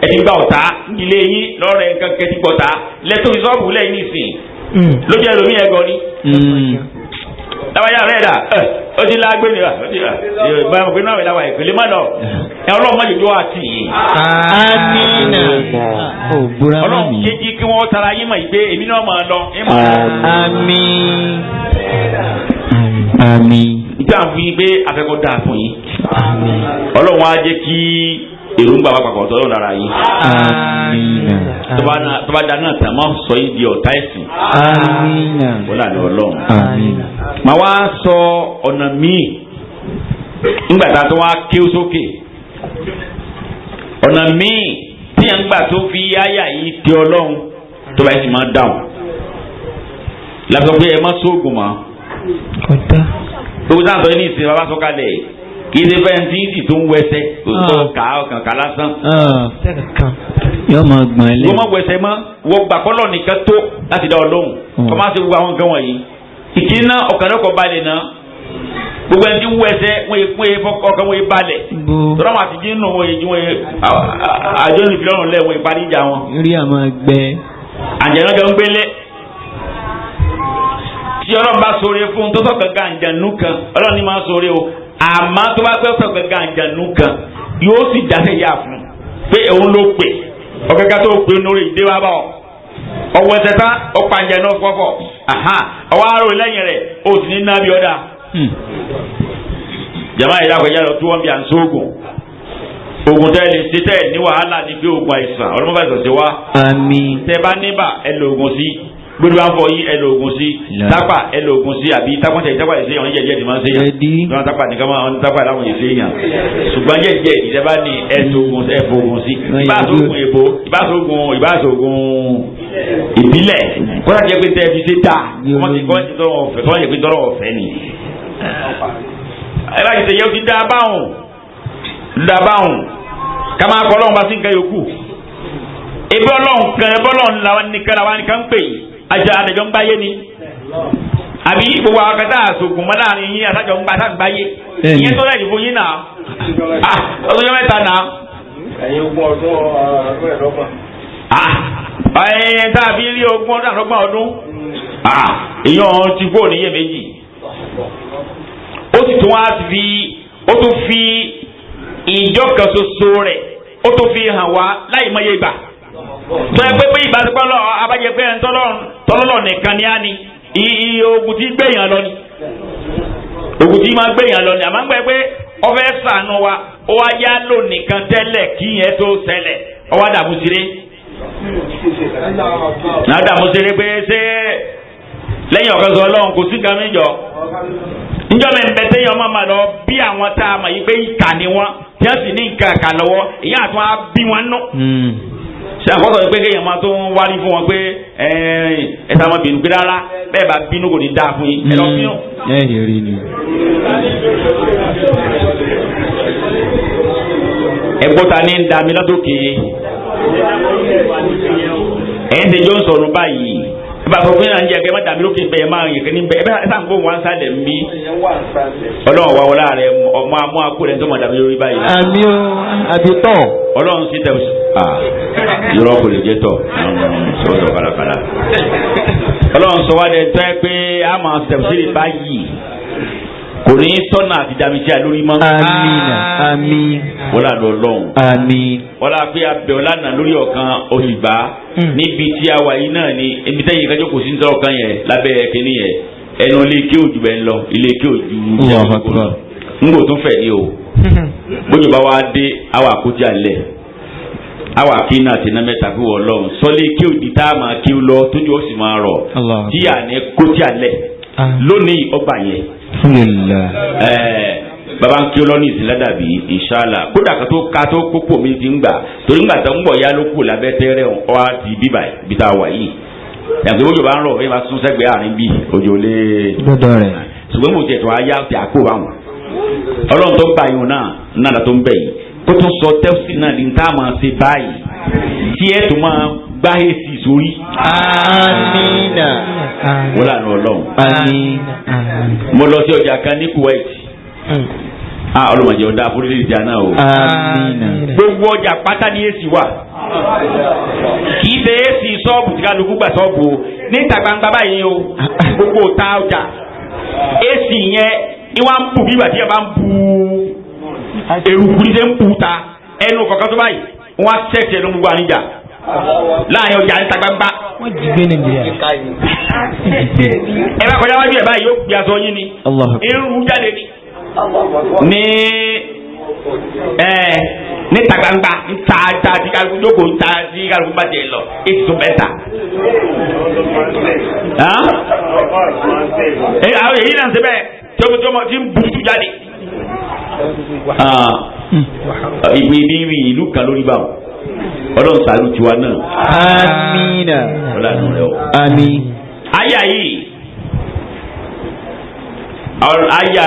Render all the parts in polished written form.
Ẹ ti gba ọ̀tá nílé yín lọ́rẹ̀ nǹkan kẹ́tí gbọ̀tá lẹ́tọ́ fi sọ́ọ̀bù lẹ́yìn nísìn lójú ẹlòmíì ẹ̀ gan ni. Láwáyà rẹ̀ dà ẹ ó ti lágbé ni ó ti báyọ̀ pé náà ìlàwà ìpele má lọ ẹ ọlọ́run má jòjó àti yìí. Amina. Ó búra mọ́ Ọlọ́run mi. kéjì kí wọ́n tara yín mọ̀ yìí pé èmi náà máa lọ. Àmín. Àmín. Ìgbà fún yín pé afẹ́kọ̀ọ́ dáa fún yín. Àmín. Ọlọ́run á jẹ́ kí èròǹgbà wa papọ̀ tọ́lọ́ lára yín. Àmín. Tó bá da náà tán máa sọ yín di ọ̀tá ẹ̀sìn. Àmín. Wọ́n là ní Ọlọ́run. Àmín. Màá wá sọ ọ̀nà míì ńgbà tá a tó wá kéwú sókè. Ọ̀nà míì tí yẹn ń gbà tó fi áyà yìí tẹ Ọlọ́run tó bá yẹn sì máa dáhùn. Lásán pé ẹ má sóògùn mọ́. Kódà. Gbogbo sáà sọ yín ní ìsìn bàbá sọ̀kalẹ̀ kì í ṣe fẹ́ẹ́ tí sì tó ń wẹsẹ̀ kò tó kà á ọkàn ká lásán. Sẹ́kẹ̀ kan. Yóò máa gbọ̀n ẹ lé. Wọ́n má wẹsẹ̀ mọ́ wọ́n gbà kọ́lọ̀ nìkan tó láti dá ọ lóhùn. Kọ́ má ṣe gbogbo àwọn nǹkan wọ̀nyí. Ìkíní náà ọkàn náà kò balẹ̀ náà. Gbogbo ẹni tí ń wẹsẹ̀ wọ́n yẹ kún ọkàn wọ́n yẹ balẹ̀. Bó Tọ́lá wọn àti jínú wọ́n yẹ wọ́n yẹ àjọ ìfilọ́rùn lẹ̀ wọ́n yẹ parí ìjà wọn. rí àmọ́ gbẹ. Àjẹnú jọ ń gbélé. Tí Ọlọ́run bá ṣoore fún tó sọ̀kan gàǹjànú kan Ọlọ́run ní máa ṣoore o àmọ́ tó bá pẹ́ sọ̀kan gàǹjànú kan yóò sì dáṣẹ́ yá fún pé òun ló pè ọ̀kẹ́kẹ́ tó pè lórí ìdè wa bá ọ ọwọ́ ẹsẹ̀ tán ó pàǹjẹ̀ náà fọ́fọ́ ọwọ́ aró lẹ́yìn rẹ̀ ó sì ní nábì ọ̀dà. Jama yìí lákọjá lọ tí wọ́n bí à ń sóògùn oògùn tẹ́ lè ṣe tẹ́ ní wàhálà ní pé oògùn àìsàn ọlọ́mọba àìsàn ṣe wá. Àmín. Tẹ́ bá níbà ẹ lo oògùn sí, gbódú bá ń fọ yín ẹ lo oògùn sí, tápà ẹ lo oògùn sí, àbí tápọ̀tẹ̀ tápà lè ṣe yàn jẹ́jẹ́ ti máa ń ṣe yàn Ẹdí. lọ́nà tápà nìkan máa ń tápà láwọn yìí ṣe yàn ṣùgbọ́n jẹ́jẹ́ ìjẹ́ bá ní ẹ lo oògùn ẹ fọ oògùn sí, ìbáṣoògùn èbó ìbáṣoògùn ìbáṣoògùn ìbílẹ̀ kọ́lá jẹ́ pé tẹ́ fi ṣe dà wọ́n ti kọ́ ti tọrọ ọ̀fẹ́ kọ́ jẹ́ pé tọrọ ọ̀fẹ́ ni. Ẹ bá ti ṣe yẹ kí dá báwùn dá báwùn ká máa kọ́ ọlọ́run bá sí nǹkan yòókù ebi ọlọ́run kan ebi ọlọ́run làwọn nìkan làwọn nìkan ń pè yìí àjọ àdàjọ ń gbáyé ni àbí gbogbo àwọn akẹta àsògùn mọ́ láàrin yín àtàjọ ń gbá àtàgbáyé ìyẹn tó lẹ́yìn fún yín náà ọdún mẹ́ta náà. Ẹ̀yin ogún ọdún ọdún ẹ̀dọ́gbọ̀n. Ẹ̀yin tá a fi rí ogún ọdún àtọ́gbọ̀n ọdún èèyàn ti kú òníyè méjì ó sì tún wá fi ó tún fi ìjọ kan ṣoṣo rẹ̀ ó tún fi hàn wá láì mọye ìgbà tó yẹ pé pé ìbáṣepọ̀ lọ abájẹ pé ẹni tọ́lọ́lọ́ nìkan ni á ní iye ogun tí gbẹ̀yàn lọ ni ogun tí máa gbẹ̀yàn lọ ni àmọ́ ń gbẹ pé ọfẹ́ sànù wa ó wá yá lò nìkan tẹ́lẹ̀ kí yẹn tó ṣẹlẹ̀ ọwọ́ dàbò sílé náà dàbò sílé pé ṣé lẹ́yìn ọ̀kan sọ ọlọ́run kò sí nǹkan mi jọ njọ́ mi bẹ sẹ́yìn ọmọ máa lọ bí àwọn tá a mọ̀ yìí pé ìkà ni wọ́n tí wọ́n sì ní nǹkan kà lọ́wọ́ ìyá àtún á bí wọn nú. Ṣé àkọsọ pé kéèyàn máa tó ń wárí fún wọn pé ẹ sá máa bínú pé rárá bẹ́ẹ̀ bá bínú kò ní dáa fún yín ẹ lọ bínú. Ẹ rí ni. Ẹgbọ́n ta ní ń da mi látòkè ẹ̀ ń ṣe jọ ń sọ̀rọ̀ báyìí bá a fọ fún yàrá ń jẹ kẹ má dàbí lókè bẹ́ẹ̀ máa yẹ kẹ́ni bẹ́ẹ̀ ẹ sàn kó wọn sálẹ̀ ń bí ọlọ́run wa wọlé rẹ ọmọ amú akó rẹ tó mọ̀ dàbí lórí báyìí. Àmì o àbí tọ̀. Ọlọ́run sì tẹ̀ irọ́ kò lè jẹ́ tọ̀ sọ̀rọ̀ kàlàkàlà. Ọlọ́run sọ wá dẹ tẹ́ pé a máa tẹ̀síìrì báyìí kò ní sọ́nà àti dàmísí àlórí mọ́. Àmín àmín. Wọ́n lànà ọlọ́run. Àmín. Wọ́n lànà pé abẹ́ ọ̀lànà lórí ọ̀kan òṣìbá níbi tí a wà yìí náà ni ebi tẹ́yìn kájọ́ kò sí ní sọ̀rọ̀ kan yẹn lábẹ́ kínní yẹn ẹnu ilé kí òjò bẹ́ẹ̀ ń lọ ilé kí òjò ń gbò tún fẹ̀ ní o bójú bá wa dé àwa àkójá lẹ̀ àwa kí náà ti ná mẹ́ta fún wọn lọ́hùn sọlé kí òjì tá a máa kí ó lọ tójú ó sì máa rọ̀ tí à ní kójá lẹ̀ lónìí ọgbà yẹn. Baba ń kí ó lọ ní ìsìn ládàbí ìṣàlà kódà ká tó kókó mi ti ń gbà torí ńgbà tó ń bọ̀ ya ló kù lábẹ́ tẹ́rẹ̀ ọ́ á di bíbà bí tá a wà yìí yàtọ̀ òjò bá ń rọ̀ ẹ máa sún sẹ́gbẹ̀ẹ́ àárín bí òjò lé gbọ́dọ̀ rẹ̀ ṣùgbọ́n mo tiẹ̀ tó a yá ti àkó báwọn ọlọ́run tó ń bá yìí náà náà tó ń bẹ̀ yìí kó tó sọ tẹ́sí náà ní tá a máa ṣe báyìí tí ẹ tó máa gbá èsì sórí. Amina. Wọ́n lànà ọlọ́run. Àmín. Mo lọ sí ọjà kan ní Kuwait. Ọlọ́mọdé ọ̀dà àforílẹ̀ ìjà náà o. Amina. Gbogbo ọjà pátá ni èsì wà. Kì í ṣe é sí sọ́ọ̀bù tí kálukú gbà sọ́ọ̀bù o níta gbangba báyìí o gbogbo ta ọjà èsì yẹn ni wọ́n ń bù bí ìgbà tí yẹn bá ń bu eruku ní ṣe ń bu ta ẹnu kọ̀ọ̀kan tó báyìí wọ́n á ṣẹ̀ṣẹ̀ ẹnu gbogbo àníjà láàrin ọjà níta gbangba. Wọ́n jí gbé Nàìjíríà. Ẹ bá kọjá wájú ẹ báyìí yóò gbé aṣọ yín ni irun jáde ni ní ẹ níta gbangba níta ta tí kálukú jókòó níta tí kálukú bá tiẹ̀ lọ èsì tó bẹ́ẹ̀ ta. Àwọn èyí náà ń ṣe bẹ́ẹ̀ tí ó ti ń butu jáde. Ìpín ibi ìlú kan lórí báwọn Ọlọ́run ṣàánú tiwa náà. Amina. Ọlọ́run rẹ o. Àmín. Àyà yìí àyà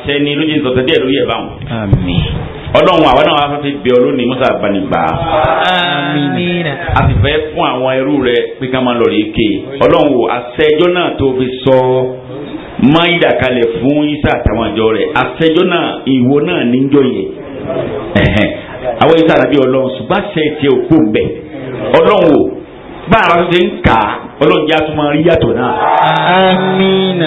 sẹni lójú ìsọ̀tẹ̀ díẹ̀ lórí ẹ̀ báwọn. Àmín. Ọlọ́run àwa náà wá fẹ́ bẹ̀ ọ́ lónìí mọ́sá àbánigbà. Àmín. A sì fẹ́ fún àwọn ẹrú rẹ pé ká máa lọ rí ké. Ọlọ́run wo àṣẹjọ́ náà tó fi sọ máyìdà kalẹ̀ fún Isa àtàwọn àjọ rẹ̀ àṣẹjọ́ náà ìwọ náà níjọ́ yẹn. Àwọn Isa àbí Ọlọ́run ṣùgbọ́n àṣẹ tiẹ̀ òkú ń bẹ̀. Ọlọ́run wo bá ara tó ṣe ń kà á Ọlọ́run jẹ́ àtúmọ̀ rí yàtọ̀ náà. Àmín.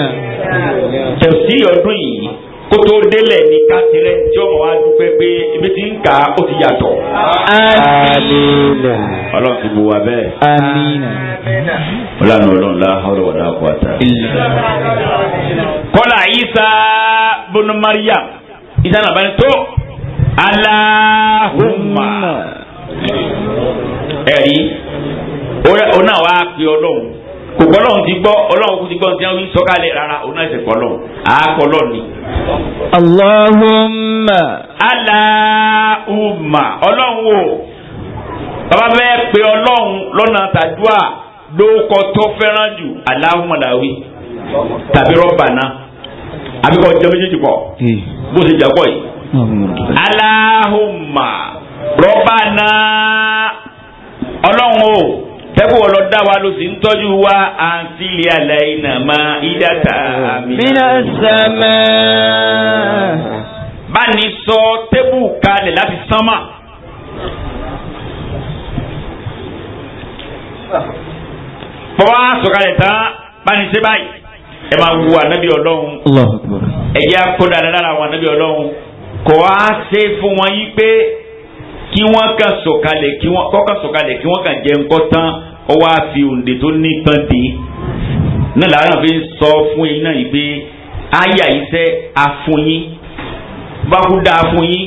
Tẹ̀sí ọdún yìí kótó délẹ̀ ní kásìrẹ́ tí ọmọ wa dúpẹ́ pé ebi ti ń kà á ó ti yàtọ̀. Àmín. Ọlọ́run ti bu wa bẹ́ẹ̀. Àmín. Ọlọ́run Ọlọ́run la hawla wala quwwata. Kọ́lá Isa bunu Mariam Isa náà bá ní tó Allahumma ẹ̀rí ó náà wá pe Ọlọ́run kò gbọ́ Ọlọ́run ti gbọ́ Ọlọ́run kò ti gbọ́ ti wí sọ́kàlẹ̀ rárá òun náà ṣe kọ́ Ọlọ́run àákọ́ Ọlọ́run ni. Allahumma. Allahumma Ọlọ́run o bàbá fẹ́ pe Ọlọ́run lọ́nà tàdúà lóko tó fẹ́ràn jù Allahumma làwí tàbí Rabbana àbíkọ́ jẹ́ méjèèjì pọ̀ bó ṣe jà pọ̀ yìí. Allahumma Rabbana Ọlọ́run o tẹ́kù wọ́n lọ dá wa ló sì ń tọ́jú wa àǹtílì àlàyé máa ìdáta àmì. Mina sama. Bá ní sọ tébù kalẹ̀ láti sánmà. Bọ́wá sọ̀kalẹ̀ tán bá ní ṣe báyìí. Ẹ máa wu ànábì Ọlọ́run. Allahu Akbar. Ẹ jẹ́ akódà lára àwọn ànábì Ọlọ́run. Kò á ṣe fún wọn yí pé kí wọ́n kàn sọ̀kalẹ̀ kí wọ́n kọ́ kàn sọ̀kalẹ̀ kí wọ́n kàn jẹ ńkọ́ tán ó wá fi òǹdè tó ní tán dé náà làwọn fi ń sọ fún yín náà yìí pé àyà iṣẹ́ afún yín bá kú dáa fún yín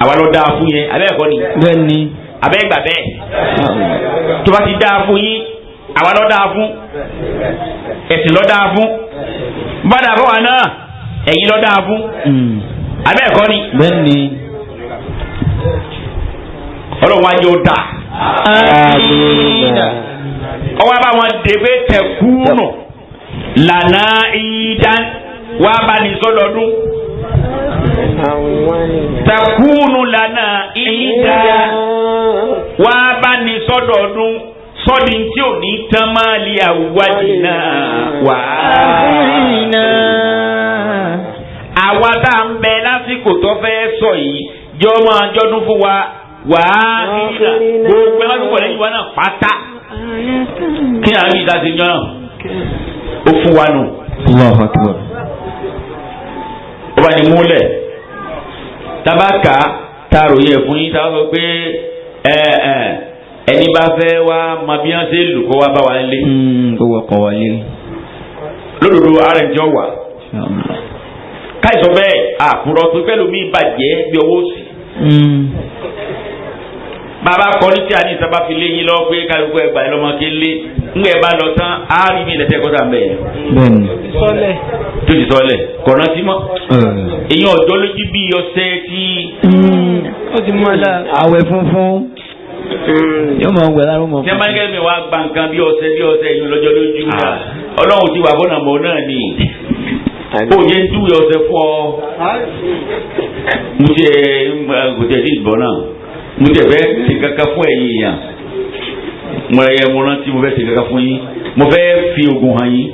àwa lọ dáa fún yẹn abẹ́ ẹ̀kọ́ ni Bẹ́ẹ̀ni. abẹ́ ìgbà bẹ́ẹ̀ tó bá ti dáa fún yín àwa lọ dáa fún ẹ̀sìn lọ dáa fún bá dáa fún wa náà ẹ̀yin lọ dáa fún abẹ́ ẹ̀kọ́ ni. Bẹ́ẹ̀ni. Ọlọ́run wa yóò dà. Àmín. Ọwọ́ bá wọn dèbè tẹ̀kúnù lànà ìdán wà bá ní sọdọọdún. Tẹ̀kúnù lànà ìdán wà bá ní sọdọọdún sọdí tí ò ní tán máa lè àwùwádìí náà wà. Àwa tá à ń bẹ lásìkò tó fẹ́ sọ yìí jọ máa jọdún fún wa wàá nígbà gbogbo ẹ má dúpọ̀ lẹ́yìn wa náà pátá kí ni àwọn ìdá ti yan náà ó fún wa nù. Allahu Akbar. Ó bá ní múlẹ̀ tabaka taaro yẹ fún yín táwọn sọ pé ẹ ẹ ẹni bá fẹ́ wá mọ bí wọ́n ṣe lù kó wá bá wa lé. Ó wọkọ̀ wálé. Lódodo ara ẹ̀ jọ wà. Káìsọ bẹ́ẹ̀ àkùrọ̀ tó fẹ́ lómi ìbàjẹ́ bí ọwọ́ òsì. Bàbá kọrin tí a ní sábà fi lé yín lọ pé kálukú ẹgbàá ẹ lọmọ kéle ńgbẹ bá lọ tán á rí mi lẹsẹ kọta mbẹ yẹn. Bẹ́ẹ̀ni. Tó ti sọlẹ̀ kọ̀ọ̀nà sí mọ́. Èyàn ọ̀dọ́ lójú bí ọṣẹ tí. Ó ti mú ọ lára. Àwẹ̀ funfun. Yóò máa wẹ̀ lára mọ̀. Tí a máa ń kẹ́ mi wá gba nǹkan bí ọṣẹ èyàn lọ́jọ́ lójú. Ọlọ́run ti wà fọ́nà mọ́ náà ni. Ó yẹ ń dúwe ọṣẹ fún ọ. Mo ti ẹ kò tẹ̀ sí ìbọn náà. Mo tẹ̀ fẹ́ ṣe kankan fún ẹ̀yin yàn. Mo yẹ mo rántí mo fẹ́ ṣe kankan fún yín. Mo fẹ́ fi oògùn hàn yín.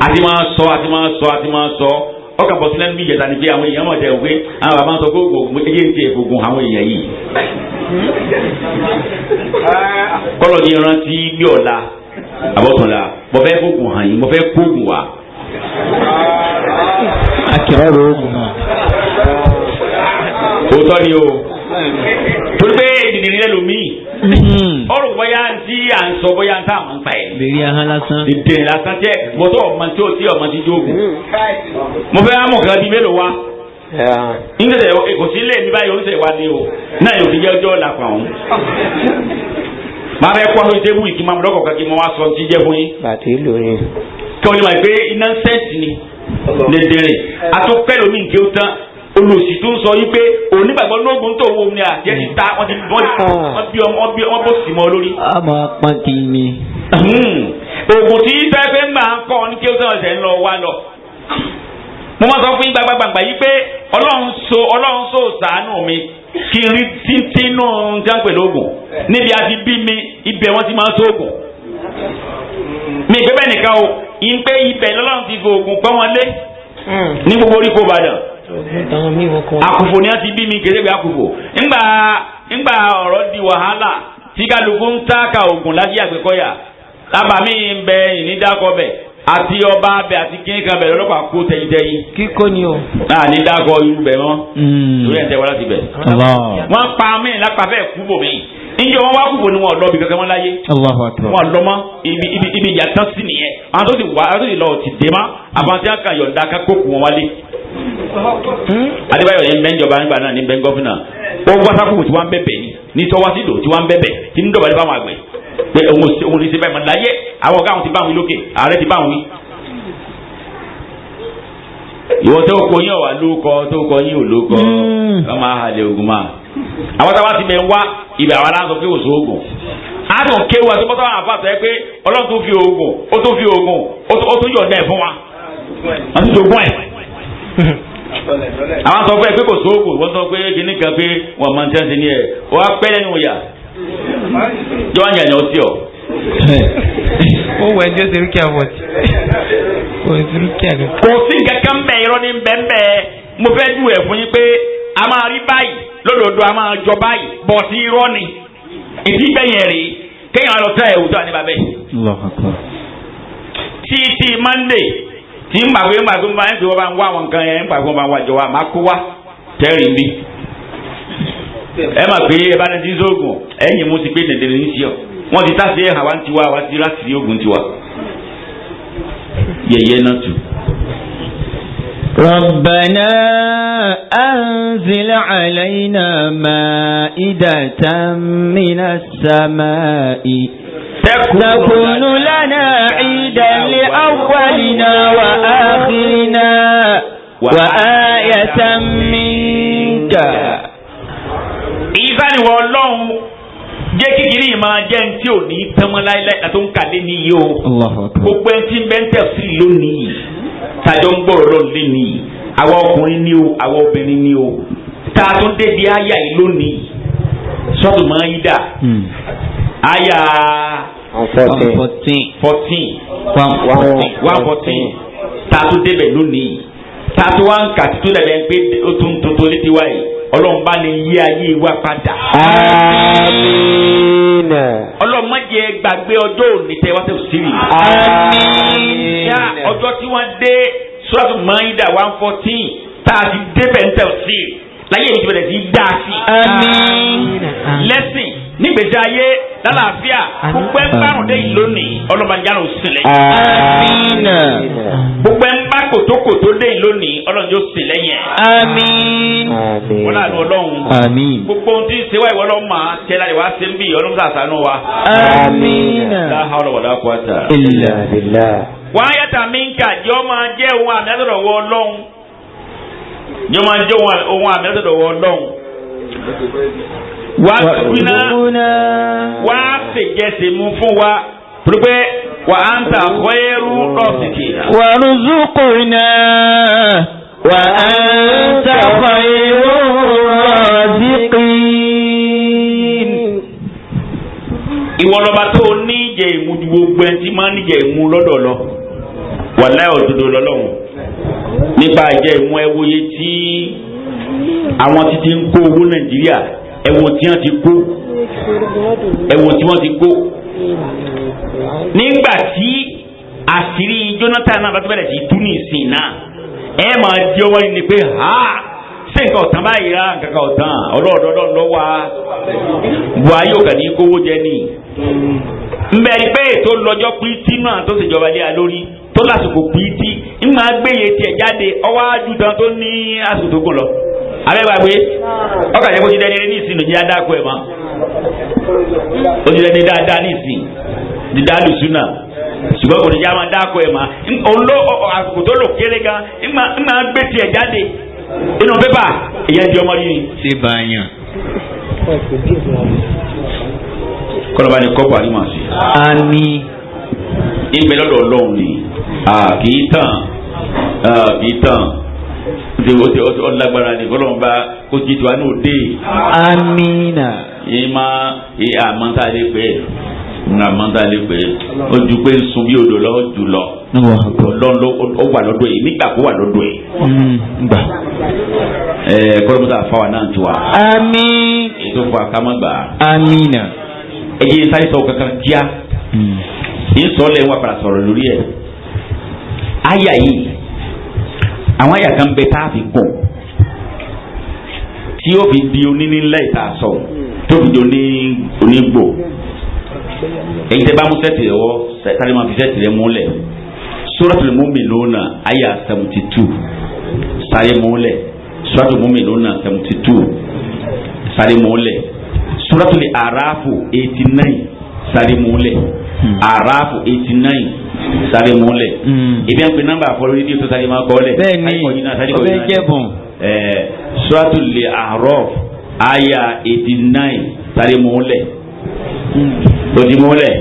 Àti máa sọ àti máa sọ àti máa sọ. Ọkàn bọ̀ sílẹ̀ níbi ìjẹta ni pé àwọn èèyàn mọ̀ tẹ̀ wípé àwọn bàbá ń sọ pé oògùn ẹyẹ ń tiẹ̀ fògùn àwọn èèyàn yìí. Kọ́lọ̀ ní rántí bí ọ̀la àbọ̀túnla mo fẹ́ fògùn hàn yín, mo fẹ́ kóògùn wá. Akẹ́rọ̀ oògùn náà. Òótọ́ ni o, torí pé ìdìrín lẹ́lòmíì ọ̀rọ̀ bóyá tí à ń sọ bóyá ń tà máa ń pa ẹ̀. Bèrè ahọ́n lásán. Ìdìrín lásán jẹ́ mọ́tò ọmọ tí ó tí ọmọ ti jóògùn. Mo fẹ́ mọ̀ kan bíi mélòó wá. Nígbà kò sí ilé mi báyìí oníṣẹ́ wa ni o náà yóò fi jẹ́ ọjọ́ ọ̀la pa òun. Màá fẹ́ kó aṣọ ìtẹ́wù yìí kí n máa mú lọ́kọ̀ọ̀kan kí n máa wá sọ ti jẹ́ fún yín. Bàtí ìlú ni. Kí wọ́n lè máa gbé iná sẹ́ǹsì ni lẹ́dẹ̀rẹ̀ àtúpẹ́ lómi nké ó tán olùsí tó ń sọ yìí pé onígbàgbọ́ lóògùn tó wọ ni àti ẹni ta wọ́n ti wọ́n bí wọ́n bó sì mọ́ lórí. A máa pọ́n kí ni. Oògùn tí fẹ́fẹ́ máa ń kọ́ ní kí ó sọ̀rọ̀ ṣẹ̀ ń lọ wá lọ. Mo máa sọ fún yín gbàgbàgbà yìí pé Ọlọ́run so ṣàánú mi kí n rí títí nù jáǹpẹ̀ lóògùn níbi àti bí mi ibẹ̀ wọ́n ti máa ń sóògùn. Mi ìgbẹ́ bẹ́ẹ̀ nìkan o ìpè ibẹ̀ lọ́lọ́run ti fi oògùn pọ́n wọn lé ní gbogbo oríko Ìbàdàn. Àkùfò ni wọ́n ti bí mi kéde pé àkùfò ńgbà ọ̀rọ̀ di wàhálà tí kálukú ń táàkà oògùn láti Àgbẹ̀kọ̀yà lábàá mi ń bẹ ìnídàkọ bẹ̀ àti ọba abẹ àti kíníkan bẹ̀ lọ́lọ́pàá kó tẹ̀yìntẹ̀yìn. Kíkó ni o. Náà ní dákọ irú bẹ̀ mọ́. Lórí ẹ̀ ń tẹ́ wọ́n láti bẹ̀. Wọ́n pa mí lápá fẹ́ kú bò mí. Njẹ́ wọ́n wá kúbò ni wọ́n lọ bí kankan wọn láyé. Wọ́n lọ mọ́ ibi ìyá tán sí nìyẹn. Àwọn tó ti wá àwọn tó ti lọ ti dé mọ́. Àwọn tí wọ́n kà yọ̀ǹda ká kó kù wọn wálé. Adébáyọ̀ ní bẹ́ẹ̀ njọba nígbà náà ní bẹ́ẹ̀ gọ́fìnà. Ó wá sákòkò tí wọ́n ń bẹ̀bẹ̀ ní tọ́wásídò tí wọ́n ń bẹ̀bẹ̀ tí ń dọ̀bálẹ̀ fáwọn àgbẹ̀ pé òun ní ṣe báyìí mọ̀ láyé àwọn ọ̀gá àwọn ti bá wọn lókè ààrẹ ti bá wọn wí. Ìwọ tó kọ yín ọ̀wà lóko tó kọ yín ò lóko wọ́n máa halẹ̀ ogun máa. Àwọn táwa ti bẹ̀ ń wá ibẹ̀ àwọn aláǹsọ pé òṣò oògùn. A tún kéwu àti bọ́tà àwọn àfàtà ẹ pé Ọlọ́run tó fi oògùn ó tó fi oògùn ó tó yọ̀ọ̀dá ẹ̀ fún wa. Wọ́n ti jogún ẹ̀. Àwọn sọ fún ẹ pé kò sóògùn wọ́n sọ pé kíní kan pé wọ́n máa ń tẹ́ ní ẹ̀ wọ́n á pẹ́ lẹ́nu ìyà jọ ń yànyàn ọtí ọ. Ó wọ ẹjọ́ sí rúkìá bọ̀tì. Kò sí rúkìá kankan. Kò sí nǹkan kan bẹ́ẹ̀ irọ́ ní bẹ́ẹ̀ mo fẹ́ ju ẹ̀ fún yín pé a máa rí báyìí lódodo a máa jọ báyìí bọ̀tì irọ́ ni ìdí gbẹ̀yìn rèé kéèyàn lọ tẹ́ ẹ̀wù tó wà ní babẹ́. Tí Monday tí ń gbàgbé ń gbàgbé ń bá ń fi wọ́n bá ń wá àwọn nǹkan yẹn ń gbàgbé wọ́n bá ń wá jọ wa máa kó wá tẹ́rì ń bí. Ẹ máa pé ẹ bá ní ti sóògùn ẹ̀yìn mo ti pé dèdèrè ní sí ọ wọ́n ti tàṣe àwa ń tiwa àwa ti láti oògùn tiwa yẹ̀yẹ́ náà tù. ربنا أنزل علينا مائدة من السماء تكون لنا عيدا لأولنا وآخرنا وآية منك. Ìfẹ́ ni wọ́n lọ́hùn jẹ́ kíkiri máa jẹ́ ní tí ò ní tẹ́mọ́ láíláí àti ń kàlé ní yìí o. Gbogbo ẹni tí ń bẹ́ ń tẹ̀ sí lónìí tàjọ ń gbọ́rọ̀ lọ́nù lé nìyí àwa ọkùnrin ni o àwa obìnrin ni o tá a tún débi àyà yìí lónìí sọ́ọ̀tù máa ń dà àyà 114 tá a tún débẹ̀ lónìí tá a tún wá ń kà títún dàbẹ̀ pé ó tún tuntun létí wáyé Ọlọ́run bá ní yí ayé wa padà. Àmín. Ọlọ́run má jẹ́ gbàgbé ọjọ́ òní tẹ́ wá tẹ́ sí rí. Àmín. Yá ọjọ́ tí wọ́n dé Suratu Maida 114 tá a ti débẹ̀ ń tẹ̀ sí i láyé mi ti bẹ̀rẹ̀ sí í dá a sí. Àmín. Lẹ́sìn nígbèsè ayé lálàáfíà gbogbo ẹ̀ ń bárùn dé yìí lónìí ọlọ́mọdéjáde ò sílẹ̀. Àmín. Gbogbo ẹ̀ ń bá kòtókòtó dé yìí lónìí ọlọ́run yóò sì lẹ́yìn ẹ̀. Àmín. Wọ́n láàánú ọlọ́run. Àmín. Gbogbo ohun tí ń ṣe wá ìwọ lọ́mọ tẹ́ láti wá ṣe ń bí ọlọ́run sàṣánú wa. Àmín. La hawla wala quwwata. Illa billah. Wọ́n á yàtà mí ń kà jẹ́ ọmọ jẹ́ ohun àmì látọ̀dọ̀ wọ ọlọ́run. Jẹ́ ọmọ jẹ́ ohun àmì látọ̀dọ̀ wọ ọlọ́run. Wà á gbiná wà á ṣèjẹsẹ̀ mú fún wa pé wà á ń ta khairu rasikina. Warzuqna wa anta khairu raziqin. Ìwọ lọba tó ní ìjẹ ìmu ju gbogbo ẹni tí máa ń níjẹ ìmu lọ́dọ̀ lọ. Wàláhì òdodo lọ́lọ́run. Nípa ìjẹ́ ìmú ẹwòye tí àwọn títí ń kó owó Nàìjíríà ẹwò tí wọ́n ti kó ẹwò tí wọ́n ti kó. Nígbà tí àṣírí Jonathan náà bá tó bẹ̀rẹ̀ sí tú ní ìsìn náà ẹ máa di ọwọ́ yìí ni pé ha ṣé nǹkan ọ̀tàn báyìí rà nǹkan kan ọ̀tàn ọlọ́ọ̀dọ́dọ́ lọ wá Buhari ò kàn ní kówó jẹ ní. Nbẹ ni pé ètò lọ́jọ́ pítí náà tó ṣèjọba lé a lórí tó lásìkò pítí ń máa gbéye tiẹ̀ jáde ọwọ́ àjùtàn tó ní àsìkò tó gùn lọ. Abẹ́gbàgbé ọkà jẹ́ kó ti dẹ́ni ní ìsìn lòdì adáko ẹ̀ mọ́ ó ti dẹ́ni dáadáa ní ìsìn dídá lùsùnà ṣùgbọ́n kò ní já máa dáko ẹ̀ mọ́ òun àsìkò tó lò kéré gan ń máa gbé tiẹ̀ jáde inú pépà ìyẹn di ọmọ yìí. Ṣé báyàn. Kọlọba ni kọ́pù àríwá sí. Àmín. Ìgbẹ́ lọ́dọ̀ Ọlọ́run ni kì í tàn kì í tàn ó lágbára ni kọlọ́run bá kó jí tiwa ní òde. Amina. Yìí máa àmọ́ta lè pè é àmọ́ta lè pè é ó ju pé ń sun bí odò lọ jù lọ. Ọlọ́run ló wà lọ́dọ̀ yìí nígbà kó wà lọ́dọ̀ yìí. Gbà. Kọlọ́mùsà fáwa náà ti wà. Àmín. Ètò fún akámọ́gbà. Amina. Ẹ jẹ́ sáré sọ kankan kíá. Ìsọ̀lẹ̀ wà padà sọ̀rọ̀ lórí ẹ̀. Àyà yìí àwọn àyà kan bẹ tá a fi gùn tí yóò fi di onínílá ìta sọ tó fi di onígbò. Èyí tẹ bá mú sẹ́ẹ̀tì rẹ wọ́ sáré máa fi sẹ́ẹ̀tì rẹ múlẹ̀. Suratul Mu'minuna àyà 72 sáré múlẹ̀. Suratul Mu'minuna 72 sáré múlẹ̀. Suratul Arafu 89 sáré múlẹ̀. Arafu 89 sáré múlẹ̀. Ibi àwọn nọ́mbà àfọlọ́ ní tó sáré máa kọ́ lẹ̀. Bẹ́ẹ̀ni ọbẹ̀ jẹ̀bùn. Suratul Araf àyà 89 sáré múlẹ̀. Lòdì múlẹ̀.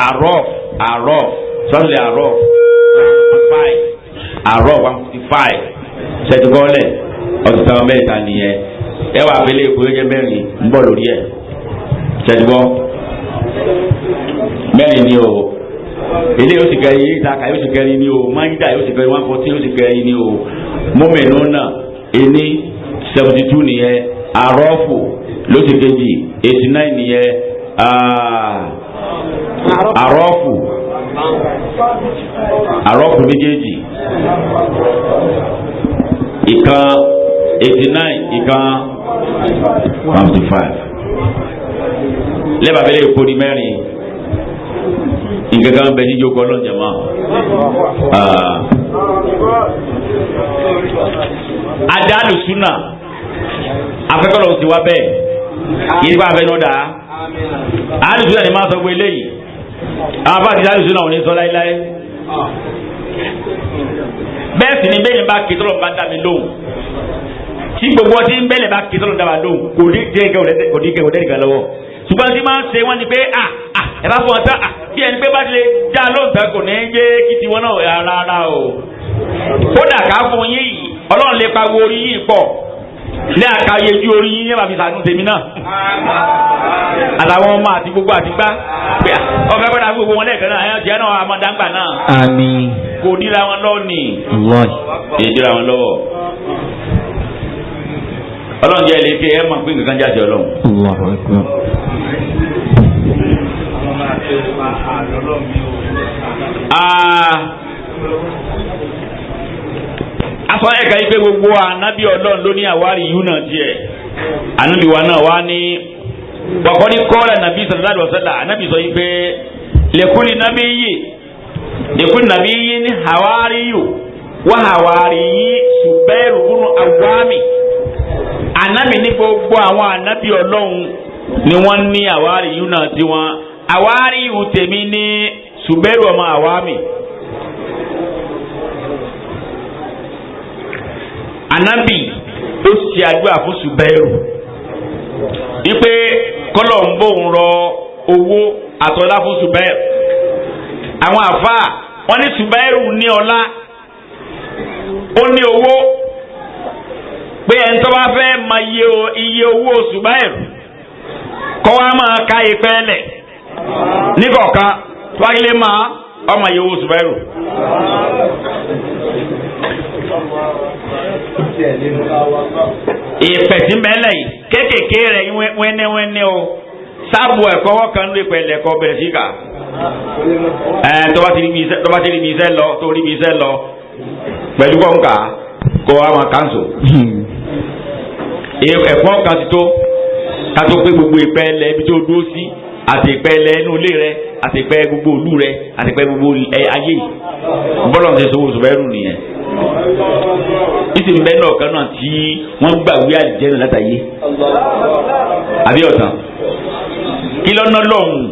Araf Araf Suratul Araf 5 Araf 155 sẹ́tùkọ́lẹ̀ ọ̀sán sábà mẹ́ta nìyẹn. Ẹ wà abẹ́lé èkó yóò jẹ́ mẹ́rin ń bọ̀ lórí ẹ̀. Sẹ́tùkọ́ mẹ́rin ni o. Ilé yóò sì kẹrin yìí ìtaka yóò sì kẹrin ni o. Máyídà yóò sì kẹrin 114 yóò sì kẹrin ni o. Mọ́mìnúnà ení 72 nìyẹn. Arọ́fù ló sì kejì 89 nìyẹn. Arọ́fù Arọ́fù méjèèjì ìkan 89 ìkan 55. Lẹ́bàá bẹ́lẹ̀ èkó ni mẹ́rin. Nǹkan kan bẹ níjó kọ́ lọ́njẹ̀ mọ́. Adálùsúnà afẹ́kọ̀lọ́ ti wá bẹ́ẹ̀ kì í bá abẹ́ náà dá. Alùsúnà ni máa sọ pé eléyìí. Àwọn afáàtì alùsúnà ò ní sọ láéláé. Bẹ́ẹ̀ sì ni bẹ́ẹ̀ ni bá kí tọ́lọ̀ bá dá mi lóhùn. Tí gbogbo ọtí bẹ́ẹ̀ ni bá kí tọ́lọ̀ dá mi lóhùn kò ní kẹ́ kò dé lọ́wọ́. Ṣùgbọ́n tí máa ń ṣe wọ́n ni pé ẹ bá fún ọ tán bí ẹni pé bá ti lè já lóhùn tán kò ní jẹ́ kí tiwọn náà rárá o. Kódà ká fún yín yìí Ọlọ́run lè pa wo orí yìí pọ̀ ní àkàyèjú orí yín yẹn bá fi sànú tèmi náà. Àtàwọn ọmọ àti gbogbo àti gbá ọ̀fẹ́ kọ́dà gbogbo wọn lẹ́ẹ̀kan náà ẹ̀yàn tiẹ̀ náà àmọ̀dáńgbà náà. Àmín. Kò díra wọn lọ́wọ́ ni. Èyí díra wọn lọ́wọ́. Ọlọ́run jẹ́ ilé ike ẹ máa pín nǹkan jáde Ọlọ́run. Allahu Akbar. Aṣọ ẹ̀ka yìí pé gbogbo ànábì Ọlọ́run ló ní àwárí yìí náà tiẹ̀. Ànábì wa náà wá ní wàkọ́ni kọ́lá nàbí sallallahu alaihi wasallam ànábì sọ yìí pé lẹ́kùnrin nàbí yìí lẹ́kùnrin nàbí yìí ní hawari yìí wá hawari yìí Zubairu bunu Awami. Ànábì ní gbogbo àwọn ànábì Ọlọ́run ni wọ́n ní àwárí yìí náà tiwọn. Àwárí yìí tèmi ní Zubairu ọmọ Awami. Ànábì ó ṣe àdúrà fún Zubairu wípé kọ́lọ̀ ń bòun rọ owó àtọ́lá fún Zubairu. Àwọn àfáà wọ́n ní Zubairu ní ọlá ó ní owó pé ẹni tó bá fẹ́ mọ iye owó Zubairu kọ́ wa máa ka ìpẹ́ lẹ̀ níkọ̀ọ̀kan tó wáyé lé máa ọmọ iye owó Zubairu. Ìpè tí mẹ́lẹ̀ yìí kéékèèké rẹ̀ wẹ́nẹ́wẹ́nẹ́ o sáàbù ẹ̀kọ́ wọ́n kan ló pẹ̀lẹ́ ẹ̀kọ́ bẹ̀rẹ̀ sí kà. Ẹ̀ tó bá ti rí mi iṣẹ́ lọ tó rí mi iṣẹ́ lọ pẹ̀lú kọ́ńkà kó àwọn kánṣó. Ẹ̀fọ́ kan ti tó ká tó pé gbogbo ìpẹ́lẹ̀ ibi tó dúró sí àti ìpẹ́lẹ̀ inú ilé rẹ àti ìpẹ́ gbogbo ìlú rẹ àti ìpẹ́ gbogbo ayé yìí. Bọ́lá ń ṣe sowó sọ̀bẹ́rù nìyẹn. Ìsìn bẹ́ẹ̀ náà kan náà tí wọ́n gbàgbé àjẹnù látàyé. Àbí ọ̀tàn. Kí lọ́nà lọ́hùn.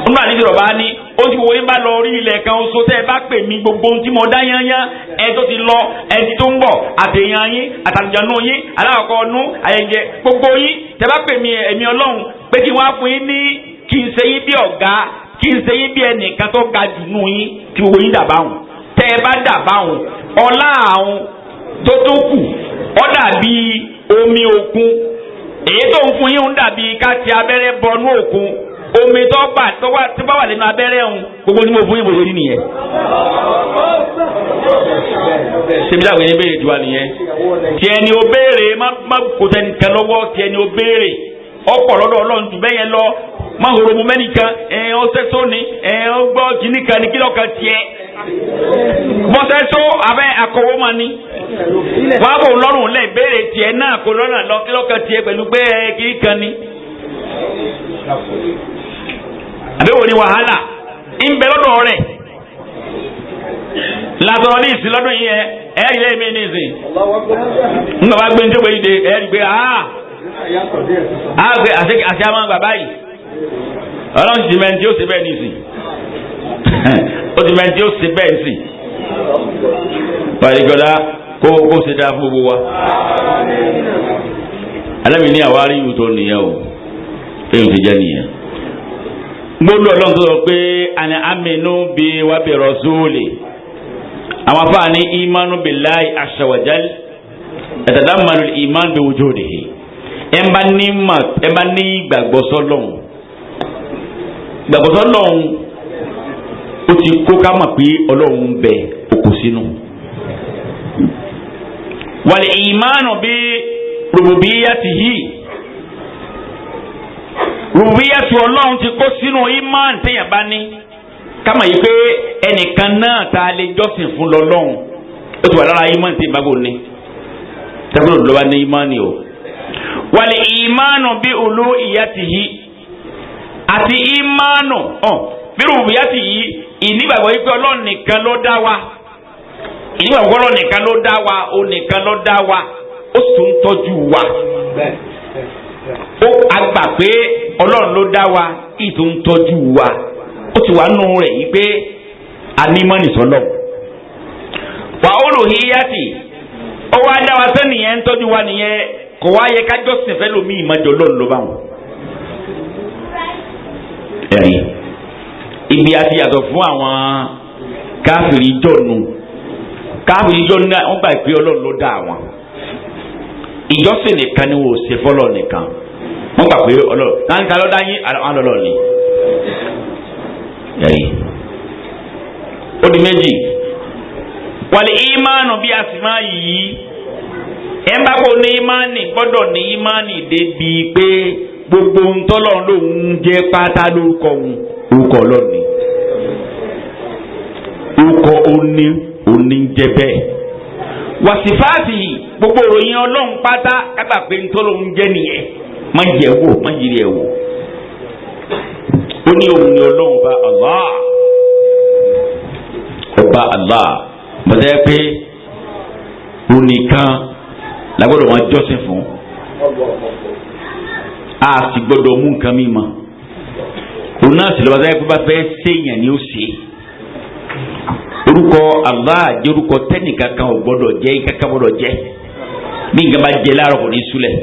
Nínú àdìsí rọ̀ bá ní ó ti wo yín bá lọ rí ilẹ̀ kan oṣù tẹ́ ẹ bá pè mí gbogbo ohun tí mo dá yányán ẹ tó ti lọ ẹ ti tó ń bọ̀ àtẹ̀yàn yín àtàlùjọ́nú yín alákọ̀ọ́kọ́ ọdún ayẹyẹ gbogbo yín tẹ́ bá pè mí ẹ̀mí ọlọ́run pé kí wọ́n á fún yín ní kí n ṣe yín bí ọ̀gá kí n ṣe yín bí ẹnìkan tó ga jù nù yín kí gbogbo yín dàbá hùn tẹ́ ẹ bá dàbá hùn ọlá àwọn tó tó kù ó dàbí omi òkun èyí tó ń fún yín ń dàbí ká ti abẹ́rẹ́ bọnú òkun omi tó gbà tó wà tó bá wà nínú abẹ́rẹ́ ọ̀hún gbogbo tí mo fún yín bó ṣe rí nìyẹn. Ṣébi táwọn ẹni béèrè tiwa nìyẹn. Tiẹ̀ ni o béèrè má kó sẹ́nìkan lọ́wọ́ tiẹ̀ ni o béèrè ọ̀pọ̀ lọ́dọ̀ Ọlọ́run jù bẹ́ẹ̀ yẹn lọ má horo mu mẹ́nìkan ẹ̀ ọ́sẹ́ tó ni ẹ̀ ọ́gbọ́ kìíní kan ní kílọ̀ kan tiẹ̀. Bọ́sẹ̀ tó abẹ́ akọ̀wé ma ní. Wàá bò lọ́rùn lẹ̀ béèrè tiẹ̀ náà kó lọ́nà lọ kílọ̀ kan tiẹ̀ pẹ̀lú pé ẹ̀ kìíní kan ní. Àbẹ̀wò ni wàhálà ń bẹ lọ́dọ̀ rẹ̀ látọ̀rọ̀ ní ìsìn lọ́dún yìí ẹ rí lẹ́yìn mi ní ìsìn ńgbà wá gbé ní tó gbé yìí dé ẹ rí pé aa gbé àṣẹ àmọ́ bàbá yìí ọlọ́run ti mẹ́ni tí ó ṣe bẹ́ẹ̀ ní ìsìn ó ti mẹ́ni tí ó ṣe bẹ́ẹ̀ ní ìsìn pàdégọ́lá kó kó ṣe dáa fún gbogbo wa alámi ní àwárí ìwù tó nìyẹn o èyí ti jẹ́ nìyẹn gbọ́dọ̀ Ọlọ́run tó sọ pé àní aminu bí wà bí rọsúlì àwọn afáàní imanu billahi azza wa jal yatadammanu iman bi wujudihi ẹ bá ní ma ẹ bá ní gbàgbọ́ sọ́lọ́hun gbàgbọ́ sọ́lọ́hun ó ti kó ká mọ̀ pé Ọlọ́run ń bẹ òkú sínú. Wal imanu bí rububiyyatihi rububiyatu Ọlọ́run ti kó sínú imán téèyàn bá ní kámọ̀ yìí pé ẹnìkan náà tá a lè jọ́sìn fún lọ́lọ́run ó ti wà lára imán téèyàn bá kò ní tẹ́kọ̀ọ́ lọ́ba ní imán ni o. Wàlẹ̀ ìmánu bí uluhiyatihi àti ìmánu bí rububiyatihi ìnígbàgbọ́ yìí pé Ọlọ́run nìkan ló dá wa ìnígbàgbọ́ Ọlọ́run nìkan ló dá wa ó nìkan ló dá wa ó sì tún tọ́jú wa ó agbà pé Ọlọ́run ló dá wa ìtò ń tọ́jú wa ó ti wà nù rẹ̀ yìí pé anímọ̀nìsọ́lọ̀ wà ó lò híyàtì ó wá dá wa sẹ́nìyẹn ń tọ́jú wa nìyẹn kò wá yẹ kájọ́ sìnfẹ́ lomi ìmọ̀jọ lọ́nà ló bá wọn. Ẹ̀rí ibi àti yàtọ̀ fún àwọn káfìrí jọ̀nù káfìrí jọ̀nù náà wọ́n gbà pé Ọlọ́run ló dá àwọn ìjọsìn nìkan ni wò ṣe fọlọ́ nìkan wọ́n gbà pé Ọlọ́run náà níta lọ́dá yín àwọn ọlọ́run ni. Ẹ̀rí ó di méjì wàlẹ̀ ìmánu bí a sì máa yìí ẹ̀ ń bá kó ní ìmánì gbọ́dọ̀ ní ìmánì débi pé gbogbo ntọ́lọ́run lòun ń jẹ́ pátá lórúkọ òun orúkọ Ọlọ́run ni orúkọ òní òní ń jẹ́ bẹ́ẹ̀ wàsífáàsì gbogbo òròyìn Ọlọ́run pátá kágbà pé ntọ́lọ́run jẹ́ nìyẹn má jẹ́ wò má yiri ẹ̀ wò ó ní òun ni Ọlọ́run bá Allah ọba Allah mọ̀tẹ́ pé òun nìkan la gbọ́dọ̀ máa jọ́sìn fún a sì gbọ́dọ̀ mú nǹkan mi mọ́ òun náà sì lọ́ba sáyẹ́ pé bá fẹ́ séèyàn ni ó ṣe orúkọ Allah jẹ́ orúkọ tẹ́nìkan kan ò gbọ́dọ̀ jẹ́ kankan gbọ́dọ̀ jẹ́ bí nǹkan bá jẹ láàárọ̀ kò ní súlẹ̀